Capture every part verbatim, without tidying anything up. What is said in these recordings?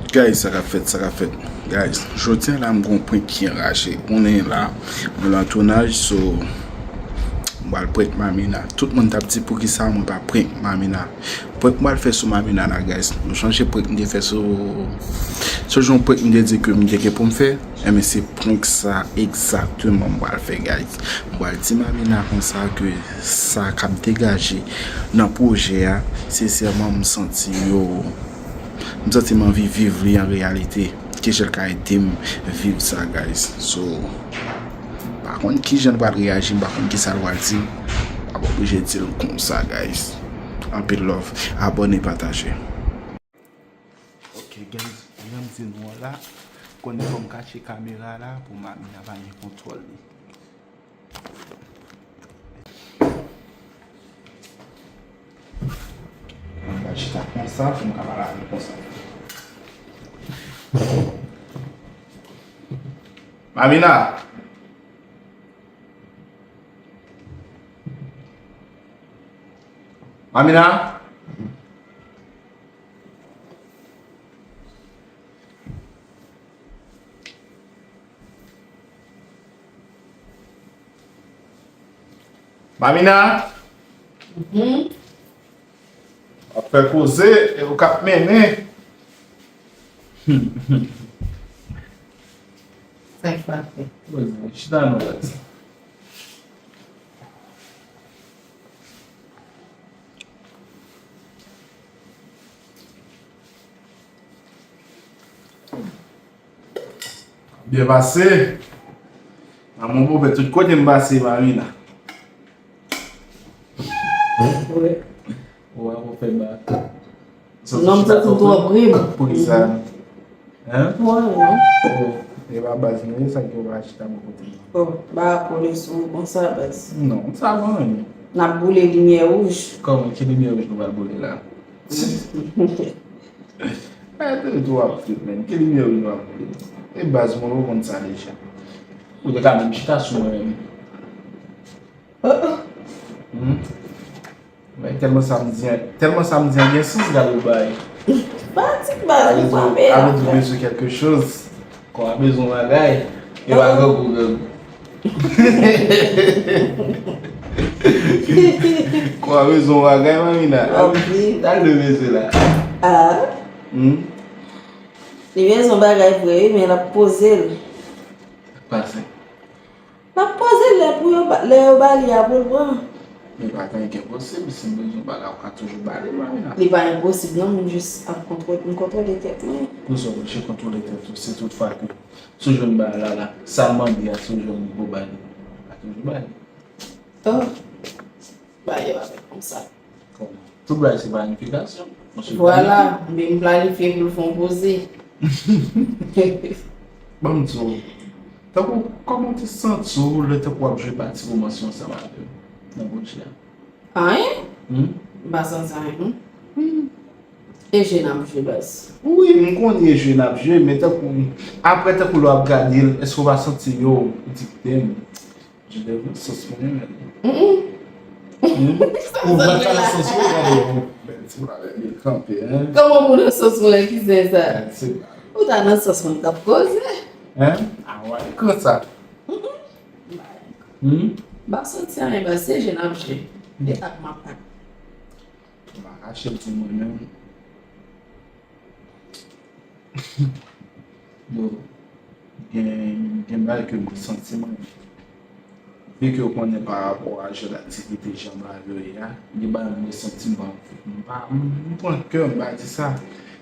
Guys, sa k ap fèt, sa k ap fèt. Guys, jodi a la m gon prank ki anraje. Konnen la, mwen lan tounaj, so m pral prank Mamina. Tout moun t ap di poukisa mwen pa prank Mamina. Prank m pral fè sou Mamina la, guys. Nou sonje prank m te fè sou, sou jan prank m te di ke m te gen pou m fè? Enben, se prank sa egzakteman m pral fè, guys. M pral di Mamina konsa ke sa k ap degaje nan pwojè a, sensèman, m santi yo, m santi m anvi viv li an reyalite. Ke jan l ka ede m viv sa, guys. So, m pa konn kijan l pral reyaji, m pa konn kisa l pral di m. M ap oblije di l konsa, guys. Anpil love. Abòne, pataje. Ok, guys, jan m di nou an la, konnen fò m kache kamera la pou Mamina pa gen kontwòl li. Mwen ka chita konsa pou m ka pale avè l konsa. Mamina! Mamina! Mamina! Mhm. W ap fè koze, e ou k ap mennen. Sa k pa fè. Chita non, Lati. Byen pase. Nan mon bobe, tout kote m pase, Mamina. Wi. Ou a pou fè ba. Non, m santi m twò pri m. Poukisa? Hein? Mwen, non. Oh, e pa baz mwen, sa ki ou pa chita bò kote m. Oh, ba polis ou konsa, baz. Non, sa bon, non. N ap boule limyè wouj. Kòman, ki limyè wouj nou pral boule la? Arete tou ap fout, men. Ki limyè wouj nou ap boule? E baz mwen, ou konn sa deja. Ou te ka menm chita sou mwen, menm. Oh, oh. Hmm. Men tèlman sa m di an, tèlman sa m di an gen sans, gade ou bay. Fanatik baz, nou pa bezwen. Avez-vous besoin quelque chose? Kò a bezwen bagay. E pa grangou, grangou. Kò a bezwen bagay, Mamina. Al bezwen la. Ah. Hmm? Li bezwen bagay vre, wi, men l ap poze l. Pase. L ap poze lè pou yo ba, lè yo ba li a pou l pran. Men pa gen anyen ki enposib, si m bezwen bagay, ou ka toujou ba li, Mamina. Li pa enposib non, m jis ap kontwòl, m kontwole tèt mwen. Poukisa w oblije kontwole tèt ou, si toutfwa ke si w jwenn bagay la, la, sa l mande a, si w jwenn pou ba li, ou ka toujou ba li. Oh, ba yo avèk konsa. Tout bagay se planifikasyon. Vwala, men m planifye pou l fè yon poze. Ban m di w, tankou, kòman w te santi w lè tankou w ap jwe pati womansye ansanm avè m nan pwojè a? Anyen? Hmm? M pa santi anyen, non. Hmm. E jwe n ap jwe, baz. Wi, m konnen e jwe n ap jwe, men tankou, apre tankou lè w ap gade l, èske w pa santi yo dikte m? Jidèv nan sans mwen renmen li. Mm-mm. Hmm? Ou mèt pa nan sans mwen, gade yon bèl ti malè li kanpe, hein? Kòman pou nan sans mwen, ki zen sa? Bèl ti malè. Ou ta nan sans mwen, m t ap koze. Hein? A wè, konsa. Mm-mm. Hmm? M pa santi anyen, baz, se jwe n ap jwe. E ak makak. M pa kache l di mwen menm. Bon, gen, gen bagay ke mwen santi mwen. Vi ke w konnen pa rapò a jan aktivite jan bagay yo ye a, gen bagay mwen santi m pa, m pa, m pran kè m pa di sa.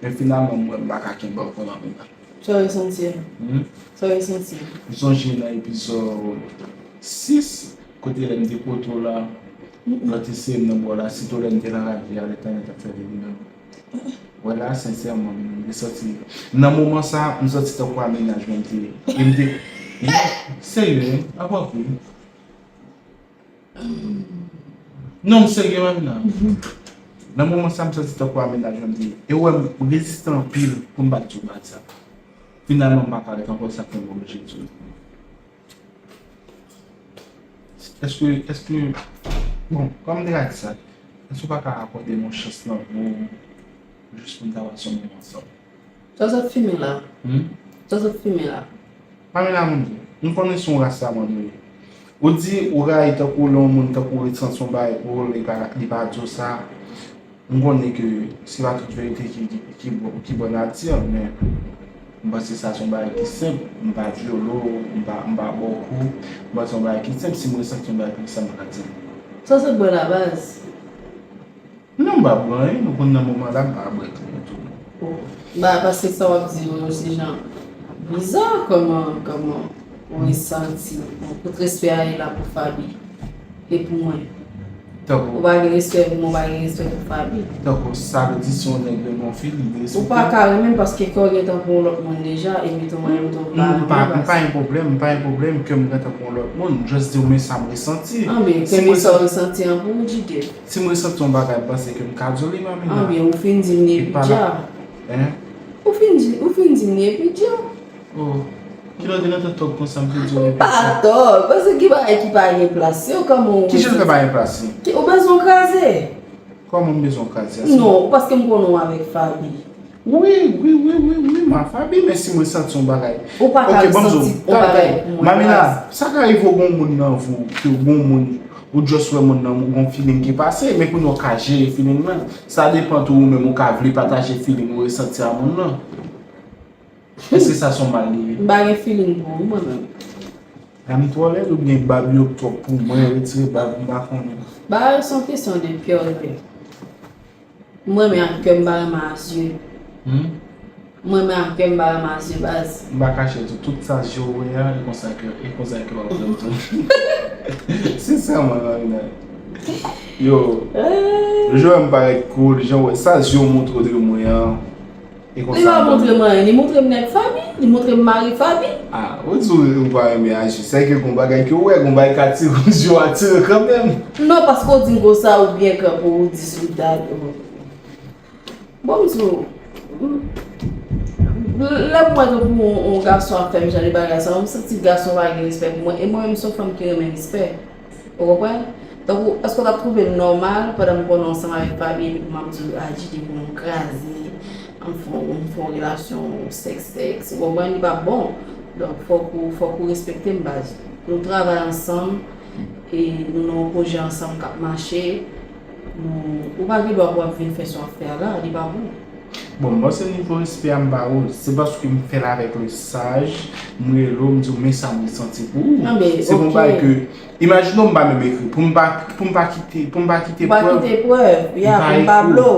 Men finalman, mwen, m pa ka kenbe ankò nan men la. Sa w santi a? Hmm? Sa w santi a? M sonje nan epizòd sis, kote lè m te pote w la, lòt eseye m nan bò la, sitou lè m te nan raje a, lè tann yo t ap fè vini menm. Wè la, sensèman, m te santi, nan moman sa, m santi tankou amenajman m te, e m te, serye, wi, apa vre. Non, m serye, Mamina. Nan moman sa, m santi tankou amenajman m te, e wè, m reziste anpil pou m pa t di w bagay sa. Finalman, m pa ka ret ankò, sa fè m oblije di w. Èske, èske, bon, kòman m te ka di sa? Èske w pa ka akòde m yon chans nan vi w jis pou n ta pase yon moman ansanm? Sa w sot fimen la? Hmm? Sa w sot fimen la? Pamela, moun di, m konnen se yon ras sa moun ye. Ou di ou rayi tankou lè yon moun tankou ou santi yon bagay pou ou, li pa, li pa di w sa. M konnen ke se pa tout verite ki, ki, ki bon, ki bon a di, men m panse sa se yon bagay ki senp. M pa vyole w, m pa, m pa ba w kou. M panse se yon bagay ki senp. Si m resanti yon bagay, poukisa m pa ka di l? Sa w sot bwè la, baz? Non, m pa bwè anyen, nou konn nan moman la, m pa bwè kleren tou non. Oh. Ba, paske sa w ap di yo, se jan biza, kòman, kòman ou resanti. Bon, tout respè a ye la pou Faby. E pou mwen. Tankou. Ou pa gen respè pou mwen, ou pa gen respè pou Faby. Tankou, sa vle di si yon nèg renmen yon fi, li derespekte. Ou pa ka renmen l paske kè w gentan pou yon lòt moun deja, epi tou mwen menm tou m pa renmen l. M pa, m pa gen pwoblèm, m pa gen pwoblèm, kè m gentan pou yon lòt moun. M just di w men sa m resanti. Anben, kenbe sa w resanti an pou ou, Jide. Si m resanti yon bagay, m panse ke m ka di w li, Mamina. Anben, ou fin di m li epi dya. Hein? Ou fin di, ou fin di m li epi dya. Oh, kilè w te nan tòg konsa, m te di w li epi dya? M pa tòg, paske ki bagay ki pa gen plas, se yo kòman ou... Kijan l fè pa gen plas li? Ou bezwen w kraze. Kòman m bezwen w kraze? Non, paske m konnen w avèk Faby. Wi, wi, wi, wi, wi, m a Faby, men si mwen santi yon bagay. Ou pa ka santi yon bagay pou mwen. Mamina, sa ka rive w gon moun nan vi w, ke w gon moun, ou just wè moun nan, ou gon feeling ki pase, men kounye a w ka jere feeling nan. Sa depann tou ou menm ou ka vle pataje feeling ou resanti a moun nan. Èske sa se yon mal li ye? M pa gen feeling pou ou, mwen menm. A m twò lèd oubyen bab yo twòp pou mwen, retire bab, m pa konnen. Ba, se yon kesyon de kè, wi. M renmen ak kè m, m pa renmen a zye. Hmm? M renmen ak kè m, m pa renmen a zye, baz. M pa kache tou, tout sa zye w wè a, e konsa ke, e konsa ke w ap wè m tou. Sensèman, Marina. Yo, eh, jan w wè m parèt cool, jan w wè sa zye w montre w de mwen an. E konsa. Li pa montre m anyen, li montre m nèg Faby, li montre m mari Faby. Ah, ou di w pa renmen a zye. Sèke gon bagay ke w wè, gon bagay k atire w, zye w atire kanmenm. Non, paske w di m konsa, ou byen kanpe, ou di sou dat. Bon, m di w, m, lè m wè tankou yon, yon gason ap fè m jan de bagay sa, m santi gason pa gen respè pou mwen. E mwen menm, m se yon fanm ki renmen respè. Ou konprann? Tankou, èske w t ap twouve l nòmal pandan m konnen w ansanm avèk Faby epi pou m ap di w, a, Jide pou nou kraze, m fè, m fè yon relasyon sèks, sèks, ou konprann? Li p ap bon. Donk, fòk ou, fòk ou respekte m, baz. Nou travay ansanm, e nou nan yon pwojè ansanm k ap mache. Nou, ou pa gen dwa pou w ap vin fè sa w ap fè a la, li pa bon. Bon, m panse nivo respè a m ba ou, se paske m fè l avèk le saj, m rele w, m di w men sa m resanti pou ou. Se yon bagay ke, imajine w m pa menm ekri, pou m pa, pou m pa kite, pou m pa kite prèv, m pa ekri w.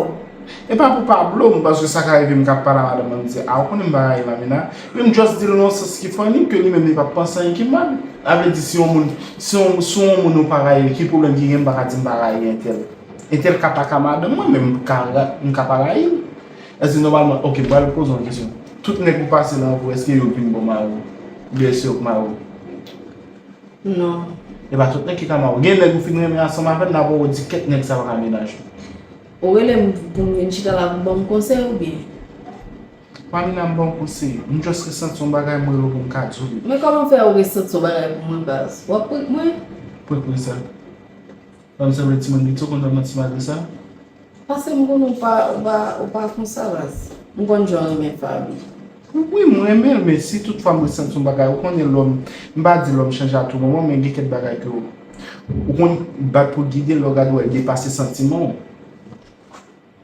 E pa pou pa blo w, paske sa ka rive m ka ap pale a madanm mwen, m di, a, ou konnen m pa rayi Mamina, men m just di l nan yon sans ki funny, ke li menm li p ap panse anyen ki mal. Sa vle di si yon moun, si yon, si yon moun ou pa rayi l, ki pwoblèm ki gen, m pa ka di m pa rayi entèl. Entèl ka pa ka madanm mwen, men m ka ra-, m ka pa rayi l. Èske nòmalman, oke, m pral poze w yon kesyon. Tout nèg ou pase nan vi w, èske yo vin bon mari w? Oubyen èske yo k mari w? Non. E pa tout nèg ki ka mari w. Gen nèg ou fin renmen ansanm avè l, n ap wè w di kèt nèg sa pa ka mennaj ou. Ou rele m pou m vin chita la pou w ban m konsèy oubyen? Mamina, m ba w konsèy. M just resanti yon bagay, m rele w pou m ka di w li. Men kòman fè ou resanti yon bagay pou mwen, baz? W ap prank mwen? Prank mwen sa. Fanm sanble timoun piti, ou konn fè manti malgre sa? Paske m konnen ou pa, ou pa, ou pa konsa, baz. M konn jan w renmen Faby. Wi, m renmen l, men si tout fwa m resanti yon bagay, ou konnen lòm, m pa di lòm chanje a tou moman, men gen kèk bagay ke ou, ou konn bat pou gide, lè w gade w wè l depase santiman w.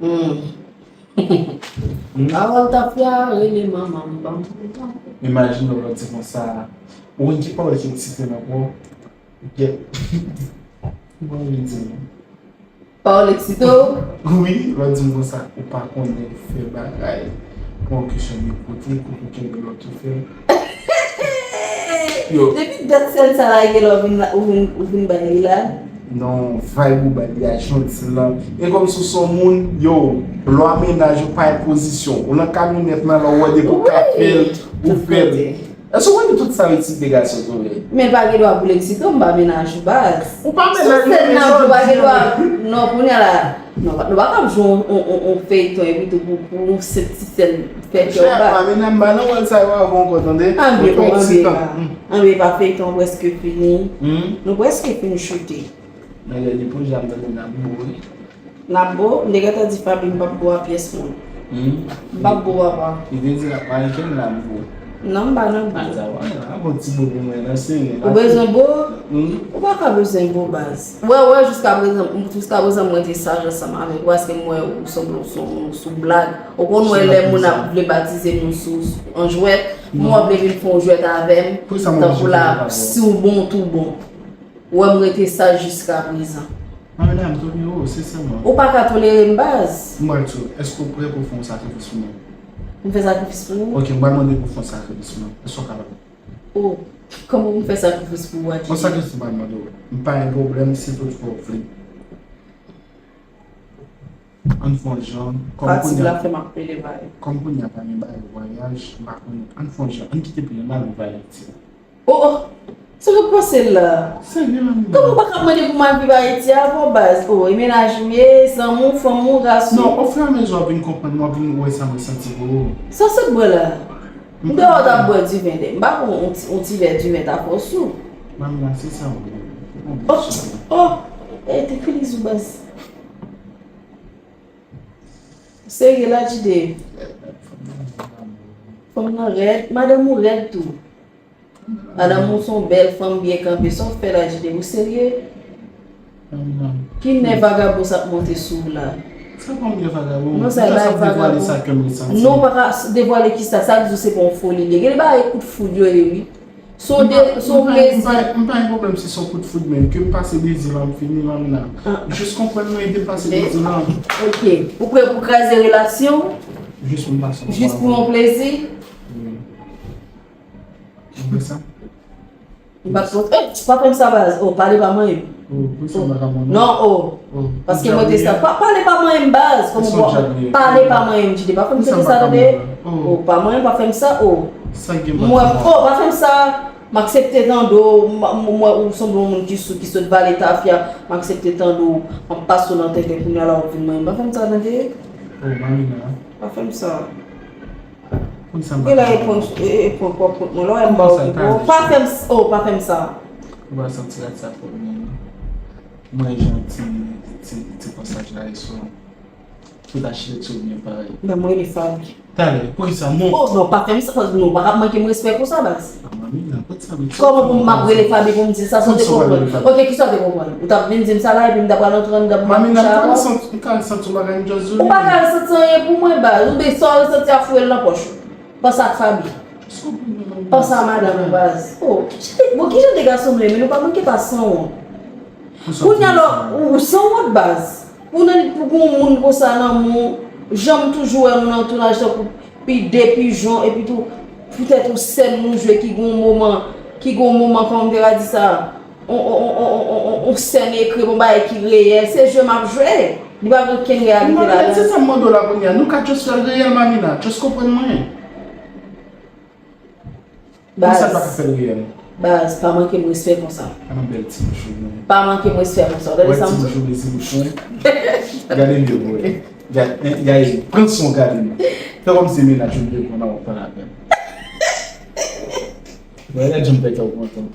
Hmm. Hmm? Avan l ta fè a, rele manman m, ban m pwogram. Imajine w lè w di konsa, ou konn ki pawòl ki eksite m ankò? Gèt. Bon, li di m. Pawòl eksite w? Wi, lè w di m konsa, ou pa konnen fè bagay. Pran kesyon de kote, kote w kenbe lòt ou fè. Yo. Depi dat sèl sa lage la, ou vin la, ou vin, ou vin bay li la. Non, vibe ou bay li a jodi la. E kòmsi w se yon moun, yo, lè w a mennaj ou pa gen pozisyon. Ou nan kamyonèt lan, lè w wè depi w ka fè l, ou fè l. Èske w konnen tout sa yo eksite gason tou vre? Men l pa gen dwa pou l eksite w, m pa mennaj ou baz. Ou pa mennaj mwen, men sa w di. Sou sèn nan tou, pa gen dwa. Non, kounye a la. Non, nou pa kab jwe on, on, on, on feyton epi tou pou, pou yon senp ti sèn fè kè w bat. Mamina, m pa nan wòl sa yo avè w ankò, tande. Anben, bon, anben, pa. Anben, pa feyton prèske fini. Hmm? Nou prèske fin choute. Men lè li poze a, m tande n ap bo wi. N ap bo? M te gentan di Faby m p ap bo a pyès moun. Hmm? M p ap bo papa. Li te di l ap mare kenn la m bo. Non, m pa nan bo. A, sa va, la, bon ti bo pou mwen, nan sere. Ou bezwen bo? Hmm? Ou pa ka bezwen bo, baz. Wè, wè, jiska prezan, jiska prezan mwen te saj ansanm avèk ou, paske m wè ou sanble ou sou, sou blag. Ou konn wè lè moun ap vle batize nou sou, sou, an jwèt, m wè w ap vle vin fè yon jwèt avè m, tankou la, si w bon, tou bon. Ou wè m rete saj jiska prezan. Mwen menm, m tolere w, sensèman. Ou pa ka tolere m, baz. M pral di w, èske w prè pou w fè yon sakrifis pou mwen? M fè sakrifis pou ou? Ok, m pral mande pou w fè yon sakrifis pou mwen. Èske w kapab? Oh, kòman m fè sakrifis pou ou, Adjide? Yon sakrifis m pral mande w. M pa gen pwoblèm si toutfwa w vle. Ann fè yon jan, kòm kounye a, kòm kounye a pa gen bagay vwayaj, m pa konnen. Ann fè yon jan, ann kite peyi a, ann al viv Ayiti. Oh, oh. Sa w ap panse la? Serye, Mamina. Kòman w pa ka mande pou m al viv Ayiti avè w, baz? Oh, e mennaj m ye, zanmi w, fanmi w, ras ou. Non, ofiramezi w ap vin konprann mwen, w ap vin wè sa mwen santi pou ou. Sa w sot bwè la? M te wè w t ap bwè diven de. M pa konn yon ti, yon ti vè diven ta fè w sou. Mamina, se sa m vle. Oh, oh. E te kriz ou, baz. Serye la, Adjide. Fanm nan rèd. Madanm ou rèd tou. Madanm ou se yon bèl fanm byen kanpe. Sa w fè la, Adjide? Ou serye? Ki nè vagabon sa ap monte sou ou la? Sa pa yon nè vagabon. Non, sa la vagabon. Non, pa ka devwale kisa. Sa k di w se pa yon foli li ye. Gen de bagay kout foud yo ye, wi. Se yon de, se yon plezi. M pa gen pwoblèm si se yon kout foud, men ke m pase dezi la, m fini, Mamina. Jis konprann mwen, ede m pase dezi la. Ok. Ou prè pou kraze relasyon? Jis pou m pase yon plezi? Wi. Ou wè sa? M pa t konn, eh, pa fè m sa, baz. Oh, pale pa manyen m. Oh, poukisa m pa ka manyen? Non, oh. Paske mwen te sa. Pa, pale pa manyen m, baz. Kòman w pale pa manyen m, Adjide? Pa fè m tande sa, tande. Oh, pa manyen m, pa fè m sa, oh. Mwen, oh, pa fè m sa. M aksepte tande w. M wè ou sanble yon moun ki sou, ki sot vale tafya. M aksepte tande w. M ap pase w nan tenten kounye a la, w ap vin manyen m. Pa fè m sa, tande. Oh, Mamina. Pa fè m sa. Poukisa m pa ka... Gen lè e pran, e, e pran kòb kont mwen. Lè w wè m ba w kòb, pa fè m s-, oh, pa fè m sa. Ou pa santi rad sa twòp byen, non? Mwen jan ti, ti, ti pasaj la e sou. Tout achitekti w byen parèy. Men mwen rele Faby. Talè, poukisa non? Oh, non, pa fè m sa, non, pa ka manke m respè konsa, baz. Ah, Mamina, kot sa vle di? Kòman pou m ap rele Faby pou m di sa san w te konprann? Ok, kisa w te konprann? Ou t ap vin di m sa la, epi m ta pral antre anndan pou m ap kouche avè w? Mamina, m ka resanti yon bagay, m just di w. Ou pa ka resanti anyen pou mwen, baz. Oubyen sa w resanti a foure l nan pòch ou. Panse ak Faby. Panse a madanm ou, baz. Oh, bon, kijan de gason nou ye, men nou pa manke pa sanwont. Kounye a la, ou sanwont, baz. Pou nan, pou gon moun konsa nan men w, jan m toujou wè nou nan tounaj tankou pi de pijon, epi tou, poutèt yon sèn nou jwe ki gon moman, ki gon moman, kòman m te ka di sa, on, on, on sèn ekri, yon bagay ki reyèl, se jwe m ap jwe. Li pa gen okenn reyalite ladan. Se sa m mande w la kounye a. Nou ka just fè l reyèl, Mamina. Just konprann mwen. Baz. Poukisa l pa ka fè l reyèl? Baz, pa manke m respè konsa. An bèl ti bouch ou, non. Pa manke m respè konsa. Ou tande sa m di w? Wè ti bouch ou, mezi bouch mwen. Gade m byen pou wè. Gade, gade, pran son, gade m. Fè kòmsi se mennaj ou m te pran nan w ap pale avè m. Wè, gade jan m fè kè w kontan.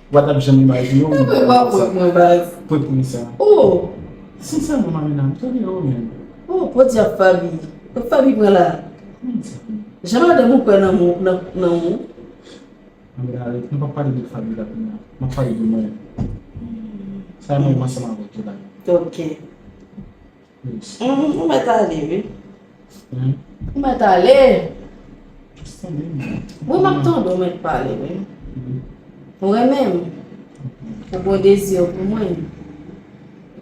Ou pa t ap janm imajine w. Apre w ap wont mwen, baz. Pou poukisa? Oh! Sensèman, Mamina, m tande w menm. Oh, podyab Faby. Faby pran la. Jan madanm ou kwè nan men w, nan, nan men w. Ann rete, nou p ap pale de Faby la kounye a. M ap pale de mwen. Sa mwen ansanm avèk ou la. Ok. Yes. Mhm, ou mèt ale, wi. Hmm? Ou mèt ale. Just tande m. Wi, m ap tande w mèt pale, wi. Mhm. Ou renmen m. Ok. Ou gon dezi pou mwen.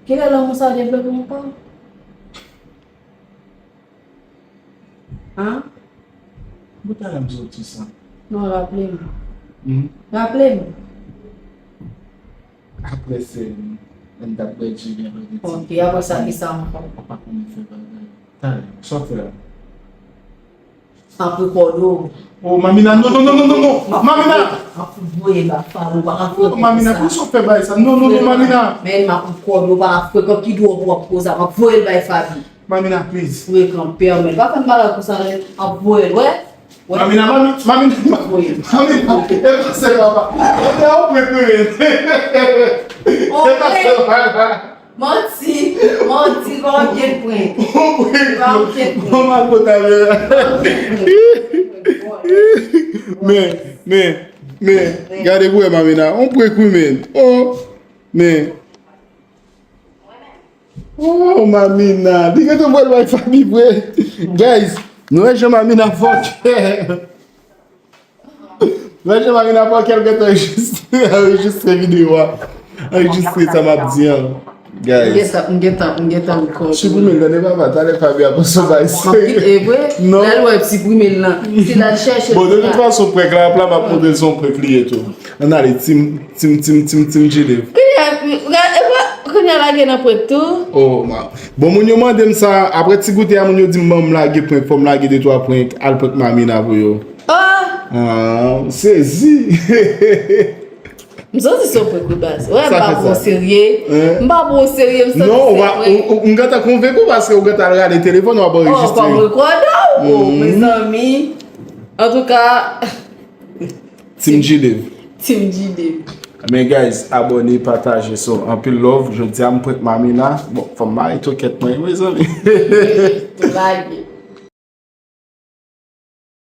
Kilè lanmou sa devlope ankò? An? Bout talè m sot di sa. Non, raple m. Hmm? Raple m. Apre se, lè n t ap bwè ji, gen lòt eti. Ok, apre sa, ki sa ankò? Ou pa konnen fè bagay. Talè, sa w ap fè la? M ap rekòde w. Oh, Mamina, non, non, non, non, non, non. Mamina! M ap voye ba Faby, ou pa ka fè konsa. Oh, Mamina, poukisa w fè bagay sa? Non, non, non, Mamina. Men m ap rekòde w, ou pa ka frekan, ki dwòl pou w ap koze a, m ap voye l bay Faby. Mamina, please. Frekan, pèmèt. Pa fè m bagay konsa, non. M ap voye l, wè. Wè. Mamina, mami, mami, mami, e pa se papa. E pa se papa. Manti. Manti, pa okenn prank. Pa okenn prank. Bon, mal konta, men. Men, men, men, gade pou wè Mamina. On prank wi, men. Oh, men. Oh, Mamina. Li gentan pral bay Faby vre. Guys, nou wè jan Mamina fòkè. Mwen, Jean-Marie Laporte, kèl gentan anrejistre, anrejistre videyo a. Anrejistre sa m ap di an. Guys. M gentan, m gentan, m gentan record. Siprime l, tande papa, talè Faby ap sou bay. M ap kite, e vre? Non. Lè l wè siprime l nan. Se la l chèche. Bon, de tout fason, prank la, ap la, m ap montre l se yon prank li ye tou. Ann ale, Team, Team, Team, Team, Team G Live. Kounye a, e vre, kounye a lage nan prank tou. Oh, ma. Bon, moun yo mande m sa, apre ti goute a, moun yo di m, ban m lage prank, fò m lage de twa prank, al prank Mamina pou yo. Oh! Ah, m sezi. M santi se yon prank wi baz. Wè, m pa pran w serye. M pa pran w serye, m santi se prank. Non, ou pa, ou, ou, m gentan konvenk ou paske ou gentan al rale telefòn, w ap anrejistre. Oh, kòm rekòdè w. Oh, mezanmi. Antouka. Team G Live. Team G Live. Men guys, abòne, pataje, so, anpil love. Jodi a m prank Mamina. Bon, fò m mare tokèt mwen, mezanmi. Tou lage.